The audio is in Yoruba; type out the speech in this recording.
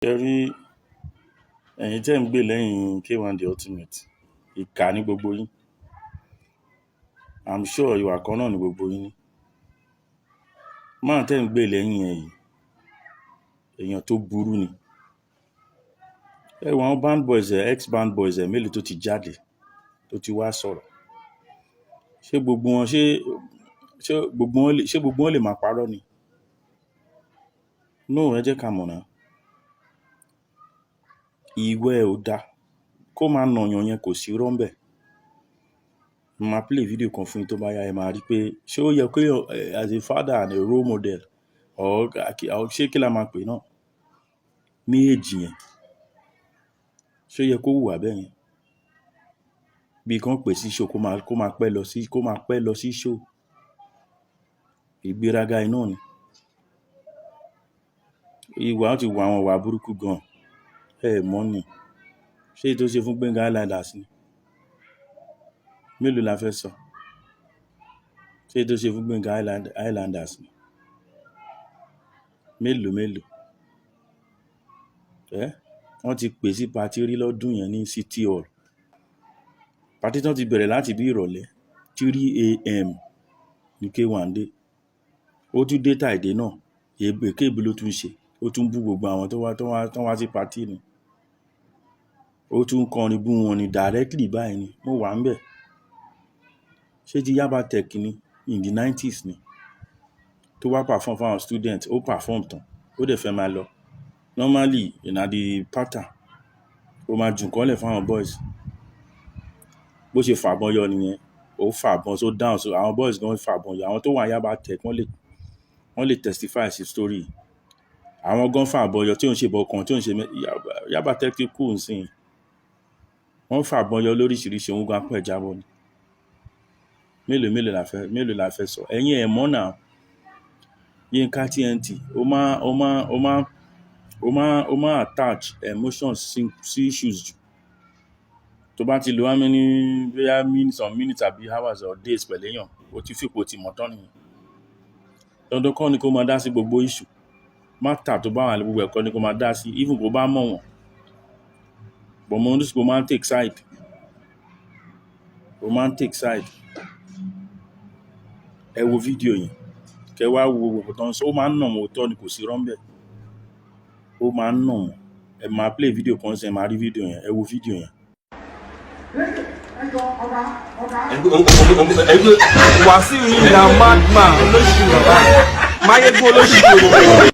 Ṣé rí ẹ̀yin tẹ́ ń gbè lẹ́yìn K1 The Ultimate, ìkà ní gbogbo yín. I'm sure ìwà kan náà ní gbogbo yín ní. Man tẹ́ ń gbè lẹ́yìn ẹ̀ yìí, èèyàn tó burú ni. Ẹ wo àwọn band boys ẹ̀, ex band boys ẹ̀ mélòó tó ti jáde, tó ti wá sọ̀rọ̀. Ṣé gbogbo wọn ṣé gbogbo wọn lè máa parọ́ ni? No, ẹ jẹ́ ká mọ̀ now. Ìwà ẹ̀ ò da. Kó máa nàyàn yẹn, kò sí irọ́ ńbẹ̀. Mo máa play video kan fún yín tó bá yá, ẹ máa rí pé ṣé ó yẹ kéèyàn, as a father and a role model, or ṣé kí la máa pè náà ní age yẹn, ṣé ó yẹ kó hùwà bẹ́yẹn? Bí kán pè sí show, kó máa pẹ́ lọ sí show. Ìgbéraga yìí náà ni. Ìwà ó ti hù àwọn ìwà burúkú gan. Ẹ mọ̀ ni. Ṣé èyí tó ṣe fún Gbénga Highlanders ni? Mélòó la fẹ́ sọ? Ṣé èyí tó ṣe fún Gbénga Highlanders ni? Mélòó mélòó? Ẹ́ wọ́n ti pè sí party rí lọ́dún yẹn ní City Hall. Party tán ti bẹ̀rẹ̀ láti bí ìrọ̀lẹ́, 3 a.m. ní K1 dé. Ó tún dé tàìdé náà, èké èébú ló tún ṣe. Ó tún bú gbogbo àwọn tó wá sí party ni. Ó tún kọrin bú wọn ni directly báyìí ni. Mo wà ńbẹ̀. Ṣé ti Yaba Tech ni in the 90s ni? Tó wá perform fún àwọn student, ó perform tán, ó dẹ̀ fẹ́ máa lọ. Normally, na the pattern, ó máa jù nǹkan lẹ̀ fún àwọn boys. Bó ṣe fàbọn yọ nìyẹn. Ó fàbọn so down, so àwọn boys gan fàbọn yọ. Àwọn tó wà ní Yaba Tech, wọ́n lè testify sí story yìí. Àwọn gan fàbọn yọ tí ò ń ṣe ìbọn kan, tí ò ń ṣe Yaba Tech ti kú nsìnyí. Wọ́n fàbọn yọ lóríṣiríṣi, òun gan apá ẹ̀ jábọ́ ni. Mélòó la fẹ́ sọ? Ẹ̀yin ẹ̀ mọ̀ now. Yínká TNT, ó máa attach emotions sí issues jù. Tó bá ti lo how many, bóyá minutes, some minutes àbí hours or days pẹ̀lú èèyàn, o ti feel pé o ti mọ̀ tán nìyẹn. Dandan kọ́ ni kó máa dá sí gbogbo issue. Matter tó bá wà ní gbogbo ẹ̀kọ́ ni kó máa dá sí, even kó bá mọ̀ wọ́n. But mo notice pé o máa ń take side. O máa ń take side. Ẹ wo fídíò yẹn, kẹ wá wo gbogbo nǹkan tó ń sọ. Ó máa ń nà wọ́n, òótọ́ ni, kò sí irọ́ ńbẹ̀. Ó máa ń nà wọ́n. Ẹ máa play video kan nísìnyí, ẹ máa rí fídíò yẹn. Ẹ wo fídíò yẹn. Ẹgbẹ́ Wàsíù yìí na madman, olóṣì bàbá, máyégún, olóṣì gbogbo.